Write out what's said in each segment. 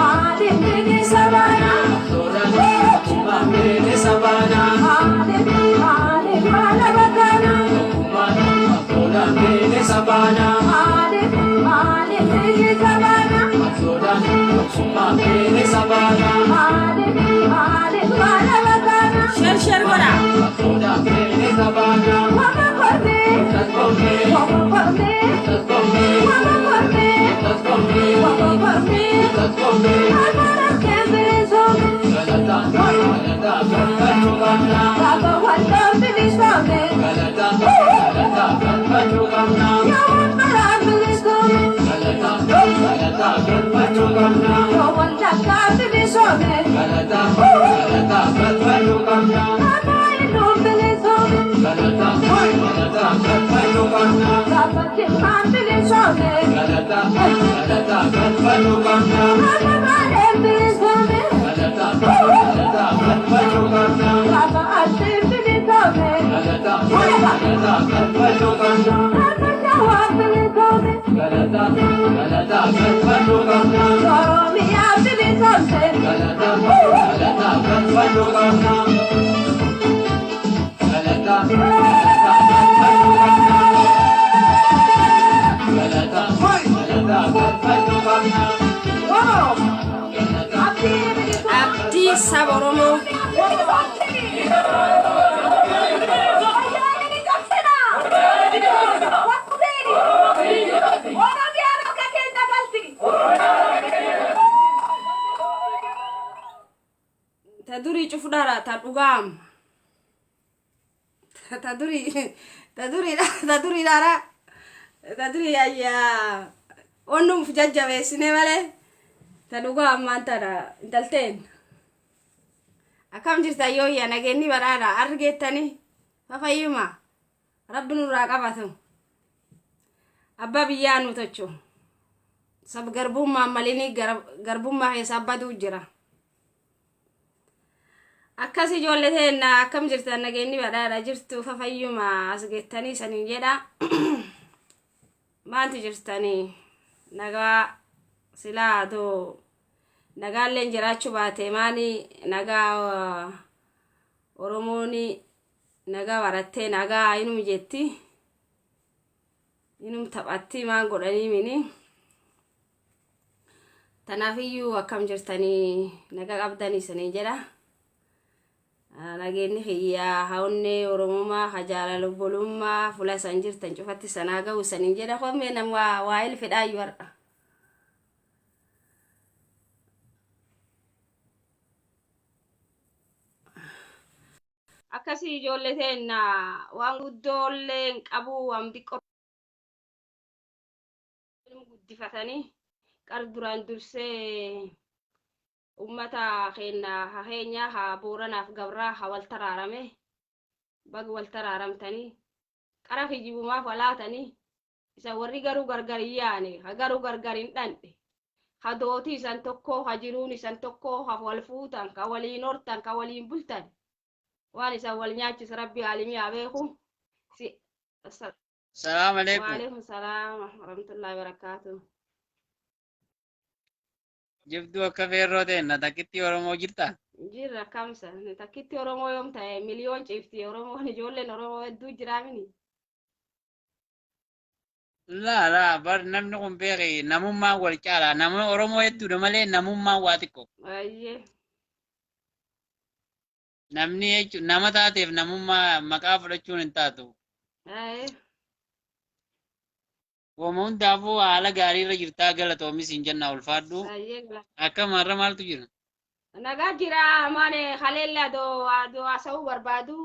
Maaliif bilisa baana? Qabsoodhaan tokkummaan bilisa baana. Maaliif maaliif walaba taana? Tokkummaan qabsoodhaan bilisa baana. Maaliif maaliif bilisa baana? Qabsoodhaan tokkummaan bilisa baana. Maaliif maaliif walaba taana? Share share godha. Qabsoodhaan bilisa baana. Wama kormee, Tasgomee, wama kormee, tasgomee, wama kormee, tasgomee, wama kormee. Tasgomee. Amara kembezoome, Galataa, galataa galfachuu qabna. gaafa waldaa bilisoome, Galataa, galataa galfachuu qabna. yoo walbaraa bilisoome, Galataa, galataa galfachuu qabna. yoo waldakkaa bilisoome, Galataa, galataa galfachuu qabna. gaafa illuun bilisoome, Galataa, galataa galfachuu qabna. gaafa jimmaan bilisoome, Galataa, galataa galfachuu qabna. gaafa baaleen bilisoome, Galataa, galataa galfachuu qabna. gaafa arsiin bilisoome, Galataa, galataa galfachuu qabna. gaafa shawaan bilisoome, Galataa, galataa galfachuu qabna. Oromiyaa bilisoomte. Galataa, galataa galfachuu qabna. Galataa, galataa galfachuu qabna. Galataa, galataa galfachuu qabna. Galataa. Abdii saba Oromoo. Ta durii cufudhaara ta dhugaam. Ta durii ta durii ta durii dhaara ta durii ayyaa onnumuf jajjabeessine malee ta dhugaa ammaan tana intalteen. Akkam jirta yooyya nageenni badhaadha argeettani fafayyuma rabbi nurraa qabatu abbaa biyyaa nu tochu sab garbummaan malinii garbummaa keessa abbatu jira. Akkas ijoollee teenna akkam jirtan nageenyi badhaadha jirtu fafayyuma as geettanii saniin jedha. Maanti jirtanii nagaa silaa adoo nagaalleen jiraachuu baate maani nagaa Oromoon nagaa barattee nagaa inum jetti inum taphatti maan godhanii mini. Tanaafiyyuu akkam jirtanii nagaa qabdanii saniin jedha. Nageenyi kiyyaa haonnee Oromummaa ha jaalala obbolummaa fuula isan jirtan cufatti sanaa ga'u saniin jedha. Kommee nama waa ilfidhaayyuu har'a. Akkasii ijoollee teenna waan guddoollee hin qabu waan xiqqoo guddifatanii qar duraan dursee ummata keenya ha keenya ha Booranaaf Gabraa ha wal taraarame bag wal taraaramtanii qara kijibumaaf walaatanii isa warri garuu gargar hin yaane ha garuu gargar hin dhandhe ha dootii isan tokkoo ha jiruun isan tokkoo ha wal fuutan ka waliin hortan ka waliin bultan waan isan wal nyaachisa rabbi aalimii haa beeku si. Salaam alaikum. Waalaikum salaam warahmatullahi wabarakatuh. Jibduu akka feerroo teenna takkitti Oromoo jirta? Jirra kamsa takkitti Oromoo yoom ta'e miliyoon ciifti Oromoon ijoolleen Oromoo hedduu jiraamini. Laa laa bar namni kun beeki namummaan wal caala. Namni Oromoo hedduudha malee namummaan waa xiqqoo. Baay'ee. Namni jechuun nama taateef namummaa maqaa fudhachuun hin taatu. Baay'ee. Wama hundaafuu haala gaarii irra jirtaa galatoomis hin jenna ulfaadhu. Baay'ee galata. Akkam har'a maaltu jira? Nagaa jira maane kaleella adoo adoo haasa'uu barbaadu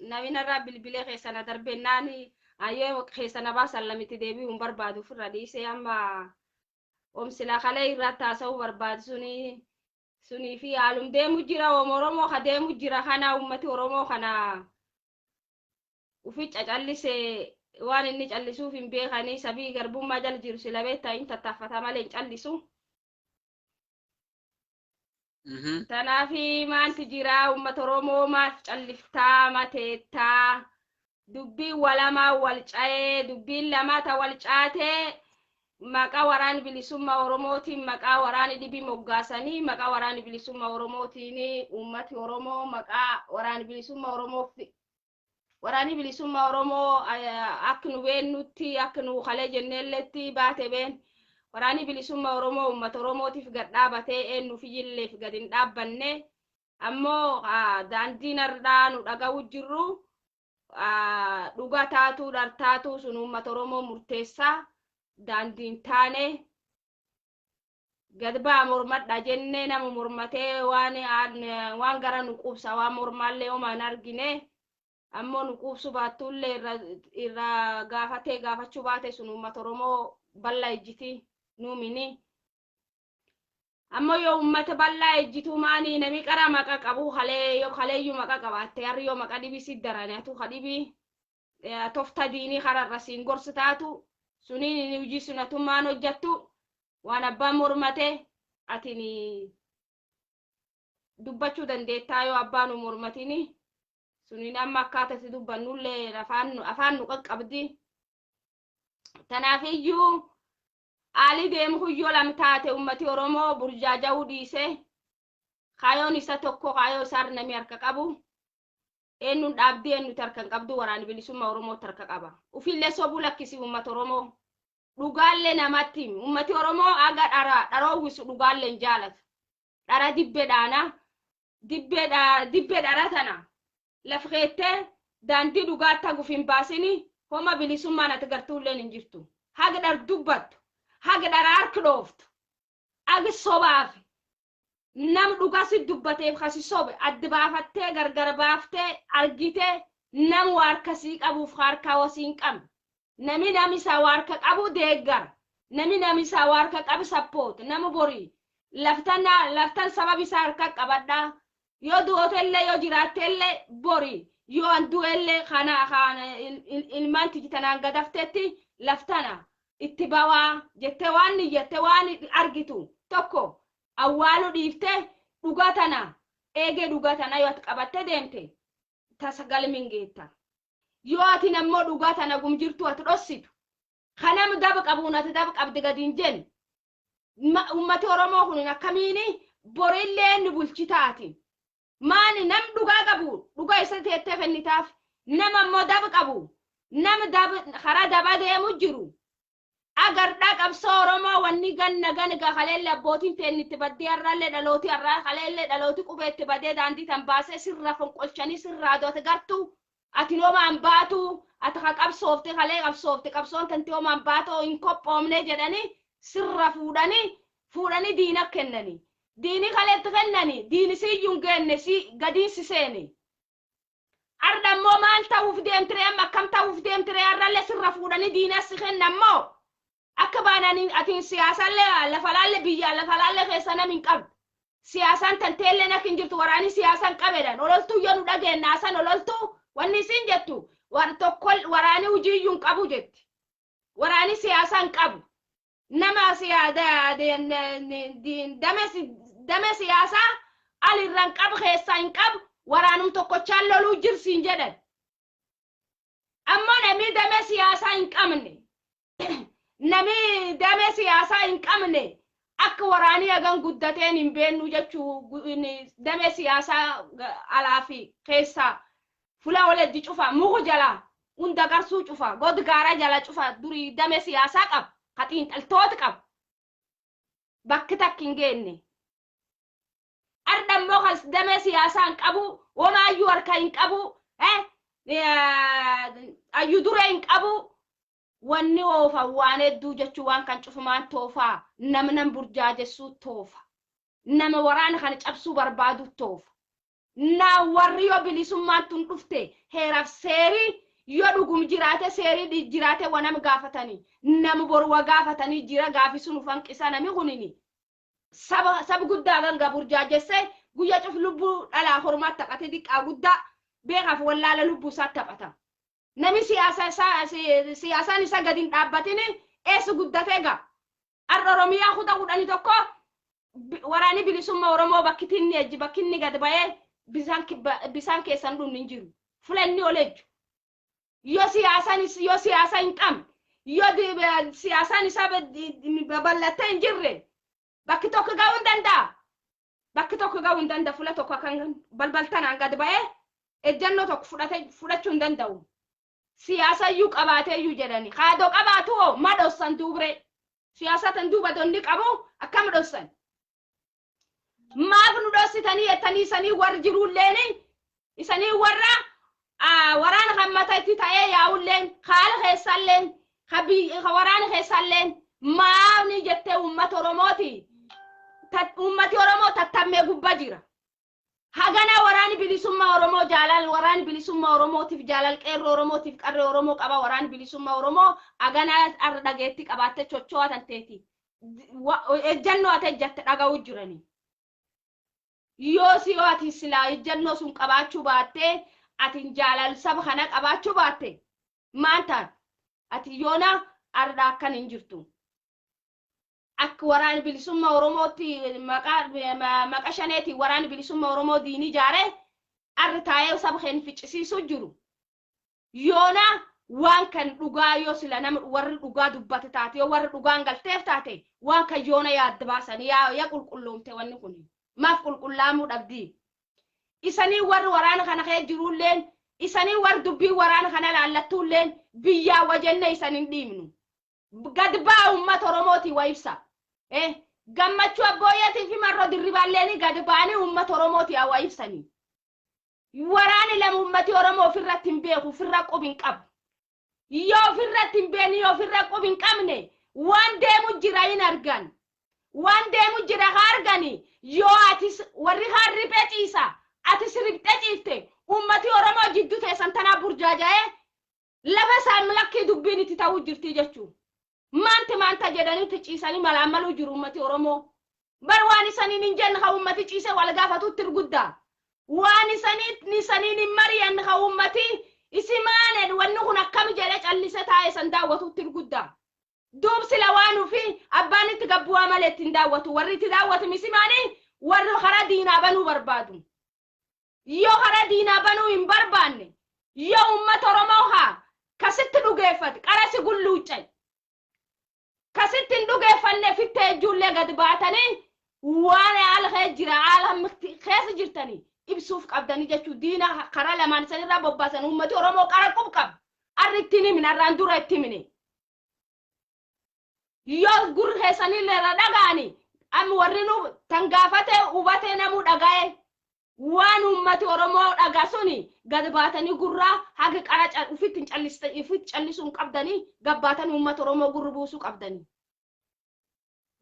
namni narraa bilbilee keessa na darbennaan ayyee keessa na baasan lamitti deebi'uu hin barbaadu ofirra dhiisee amma omsila kalee irratti haasa'uu barbaadu suni sunii fi haalum deemu jira om Oromoo ka deemu jira kana ummati Oromoo kana ufi cacallise waan inni callisuuf hin beekanii sabii garbummaa jala jiru sila beektaa hin tattaaffata malee hin callisu. Tanaaf maaltu jira uummata Oromoo maaf calliftaa mateettaa dubbiin walamaa wal ca'ee dubbiin lamaa ta wal caatee. Maqaa waraana bilisummaa Oromootiin maqaa waraana dhibii moggaasanii, maqaa waraana bilisummaa Oromootiin uummati Oromoo, maqaa waraana bilisummaa Oromoof waraanni bilisummaa Oromoo, akka nu beennutti, akka nu kalee jenneelletti baate been, waraanni bilisummaa Oromoo uummata Oromootiif gad dhaabatee eenyuuf iyyilleef gad hin dhaabbanne. Ammoo daandiin har'aa nu dhaga'u jirru dhuga taatuu dhartaatuu sun uummata Oromoo murteessaa. Daandiin taane gad ba'a mormadha jennee, nama mormatee waan gara nu quubsa, waan mormaallee homaa hin argine. Ammoo nu quubsu baattuullee irra gaafatee gaafachuu baate sun uummata Oromoo bal'aa ejjiti nuumini. Ammoo yoo uummata bal'aa ejjituu maanii nami qara maqa qabu halee yoo kaleeyyuu maqa qabaatte, harri yoo maqa dhibii si darane atu ka dhibii tofta diinii kararra siin gorsi taatu suniin hojii sun atummaan hojjattu waan abbaan mormate atini dubbachuu dandeettaa. Yoo abbaan nu mormatini suniin amma akkaata itti dubbannullee afaan nu qaqqabdi. Tanaafiyyuu haalli deemu huyyoo lam taate ummati Oromoo burjaaja'uu dhiise, kaayoon isa tokko, kaayoo isaarra namni harka qabu eenyuun dhaabdii eenyuti harka hin qabdu, waraana bilisummaa Oromootti harka qaba. Ufillee sobuu lakkisi uummata Oromoo. Dhugaallee namatti himi. Ummati Oromoo aga dhara dharoowwisu dhugaallee hin jaalatu. Dhara dibbee dhaana. Dibbee dhara tana. Lafa keettee daandii dhugaatti haguuf hin baasini, homa bilisummaan ati gartuulleen hin jirtu. Haga dhar dubbattu. Haga dhara harki dhooftu. Haga sobaaf nam dhugaa si dubbateef kasi sobe adda baafattee gargar baaftee argitee, nam waa harkasii qabuuf harkaa wasii hin qabne. Nami nami isaa waa harka qabu deeggara. Nami nami isaa waa harka qabu support. Nama borii laftan laftan sababa isaa harka qabadhaa. Yoo du'ootellee yoo jiraattellee, borii yoo an du'ellee kana ilmaan tiji tanaan gadaftetti laftana itti bawaa jettee waan niyyatte waan argitu tokko awwaaluu dhiiftee, dhugaa tana eegee dhugaa tana yoo ati qabattee deemte tasa galmi geetta. Yoo ati ammoo dhugaa tana gumjirtu ati dhossitu kanam daba qabuun ati daba qabdi gadi hin jenne, ummati Oromoo kun akkamiini borillee ni bulchitaati. Maani nam dhugaa qabu dhugaa isa teettee kennitaaf, nama ammoo daba qabu, nama daba karaa daba deemu jiru. Agardhaa qabsoo Oromoo wanni ganna ganga kaleellee abbootiin teenni itti baddee, har'aallee dhalootii har'aa kaleellee dhalootii qubee itti badee daandii tan baasee sirra fonqolchanii sirraa doote gartuu ati homaan baatu, ati ka qabsoofte kalee qabsoofte qabsoon tanti homaan baatoo hin qophoomne jedhanii sirra fuudhanii diina kennanii. Diini kaleetti kennanii diini siyyuu hin geenne si gadiin si seene. Arda immoo maal ta'uuf deemtire? Amma akkam ta'uuf deemtire? Har'allee sirra fuudhanii diina si kennan moo akka baananii atiin siyaasaallee lafa laalle biyya lafa laalle keessa nam hin qabdu. Siyaasaan tanteellee nak hin jirtu, waraanii siyaasaan qabedhan ololtuu yoo nu dhageenna san ololtuu wanni isin jettu war tokko waraanii hojiiyyuu hin qabu jetti. Waraanii siyaasaan qabu. Nama dame siyaasaa alirra hin qabu, keessaa hin qabu, waraanum tokkochaan loluu jirsiin jedhan. Ammoo namni dame siyaasaa hin qabne, namni dame siyaasaa hin qabne akka waraanii hagan guddateen hin beennu jechuu, dame siyaasaa alaa fi keessaa fula walejji cufa muku jala hunda garsuu cufa god gaara jala cufa durii dame siyaasaa qaba, ka xiinxaltoota qaba, bakki takka hin geenne. Arda immoo kan damee siyaasaa hin qabu, womaayyuu harka hin qabu, ayyuu duree hin qabu. Wanni oofa waan hedduu jechuu, waan kan cufumaan toofaa nama nam burjaajessuu toofa. Nama waraana kana cabsuu barbaadu toofa. Na warri yoo bilisummaan tun dhufte heeraaf seerii yoo dhugum jiraate, seerii jiraate wanam gaafatanii nama boru wa gaafatanii jira gaafi sun ufan qisa nami kunini. Saba saba guddaa ganga burjaajessee guyyaa cuf lubbuu dhalaa hormaatti taphate, diqqaa guddaa beekaaf wallaala lubbuu isaa taphata. Nami siyaasa isaa siyaasaan isa gadi hin dhaabbatin eessa guddatee gaa? Har'a Oromiyaa kutaa 11 waraanni bilisummaa Oromoo bakki inni ejji, bakki inni gad ba'ee bisaan keessan dhumni hin jiru. Fulanni ol ejju. Yoo siyaasaan yoo siyaasa hin qabne, Yoo siyaasaan isaa babal'attee hin jirre bakki tokko ga'uu hin danda'a. Bakki tokko ga'uu hin danda'a. Fuula tokko kan balbaltanaan gad ba'ee ejjennoo tokko fudhachuu hin danda'u. Siyaasa iyyuu qabaatee iyyuu jedhani. Haadoo qabaatu hoo ma dhossan duubre. Siyaasa tan duuba donni qabu akkam dhossan? Maaf nu dhossitanii jettanii isanii warri jiruulleen, isanii warra waraana kan mata itti ta'ee yaa'ulleen, haala keessalleen, waraana keessalleen maafni jettee uummata Oromooti. Uummati Oromoo tattammee gubbaa jira. Hagana waraani bilisummaa Oromoo jaalal waraani bilisummaa Oromootiif, jaalal qeerroo Oromootiif, qarree Oromoo qaba. Waraani bilisummaa Oromoo hagana har'a dhageetti qabaattee chocho'aa tanteeti. Ejjannoo ati ejjatte dhaga'uu jirani. Yoo si yoo ati silaa ejjannoo sun qabaachuu baattee, ati jaalal saba kana qabaachuu baatte, maan taate ati yoona har'a akkan hin jirtu. Akka waraana bilisummaa Oromootti maqaa shaneetiin waraana bilisummaa Oromoo diinii ijaaree arri taa'ee saba keenya ficcisiisuu jiru. Yoona waan kan dhugaa yoo sila nama warri dhugaa dubbate taate, yoo warri dhugaan galteef taate, waan kan yoona yaadda baasanii yaa qulqulloomte. Wanni kun maaf qulqullaa'amuu dhabdii? Isanii warri waraana kana kee jirulleen, isanii warri dubbii waraana kana laallattuulleen, biyyaa wajenne isan hin dhiibnu. Gad baa uummata Oromootii wa ibsa. Gammachuu Abbooyyeetii fi Marroo Dirribaalleen gad ba'anii uummata Oromootii waa ibsanii. Waraani lama uummati Oromoo ofirratti hin beeku, ofirra qubi hin qabu. Yoo ofirratti hin beekne, yoo ofirra qubi hin qabne, waan deemu jira hin argan. Waan deemu jira haa argani. Yoo atis warri haan riphee ciisa, atis riphxee ciifte, uummati Oromoo jidduu teessan tanaa burjaaja'ee lafa isaan lakkii dubbiin itti ta'uu jirti jechuudha. Maanti maanta jedhanitti ciisanii malaamaluu jiru uummati Oromoo. Bar waan isaniin hin jenne haa uummati ciisee wal gaafatutti guddaa. Waan isaniin hin mari'anne haa uummati isi maaneen wanni kun akkam jedhee callise taa'ee san daawwatutti guddaa. Duub sila waan ufi abbaan itti gabbu'aa malee ittiin daawwatu. Warri itti daawwatu misi maanii warri karaa diinaa banuu barbaadu. Yoo karaa diinaa banuu hin barbaanne, yoo uummata Oromoo haa kasitti dhugeeffate qarasi gulluuccay. Kasitti hin dhugeeffanne fittee ijoollee gad baatanii waan haala kee jira, haala keessa jirtanii ibsuuf qabdanii jechuu. Diina karaa lamaan isanirraa bobbaasan uummati Oromoo qara qub qaba. Arri ittiin himine, arraan dura itti himine. Yoo gurri keessanillee irra dhaga'anii, amma warri nu tan gaafatee hubatee namuu dhaga'e, waan uummati Oromoo dhagaa suni gad baatanii gurraa haga qara ufitti ufitti callisuu hin qabdanii, gabbaatanii uummata Oromoo gurri buusuu qabdanii.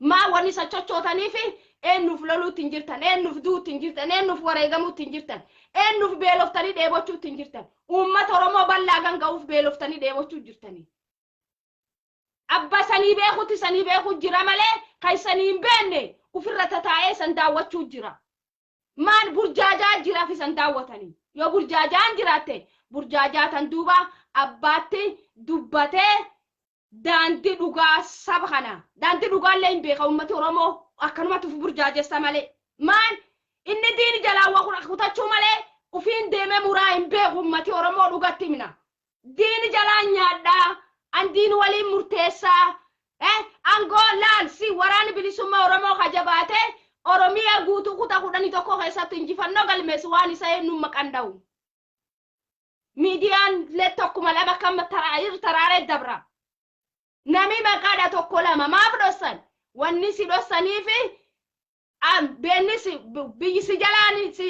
Maa wanni sochochootanii fi eenyuuf loluutti hin jirtan, eenyuuf duutti hin jirtan, eenyuuf wareegamuutti hin jirtan, eenyuuf beeloftanii dheebochuutti hin jirtan? Uummata Oromoo bal'aa ganga'uuf beeloftanii dheebochuu jirtanii. Abba sanii beekutti sanii beekuu jira malee kan sanii hin beekne ofirra tataa'ee san daawwachuu jira. Maan burjaajaa jiraaf isan daawwatanii? Yoo burjaajaan jiraatte, burjaajaa tan duuba abbaatti dubbatee daandii dhugaa saba kana, daandii dhugaallee hin beeka uummati Oromoo, akkanumatti uf burjaajessa malee. Maan inni diini jalaa waa kutachuu malee ufiin deemee muraa hin beeku uummati Oromoo. Dhugatti himna. Diini jalaa nyaadhaa, an diini waliin murteessaa. Angoo laal si waraanni bilisummaa Oromoo kajabaatee Oromiyaa guutuu kutaa 11 keessatti injifannoo galmeessu waan isa eenyuun maqaan dha'u. Miidiyaan lee tokkuma lama kan taraaree dabra. Nami maqaadha tokko lama maaf dhossan? Wanni si dhossaniifi beenni si biyyi si jalaan si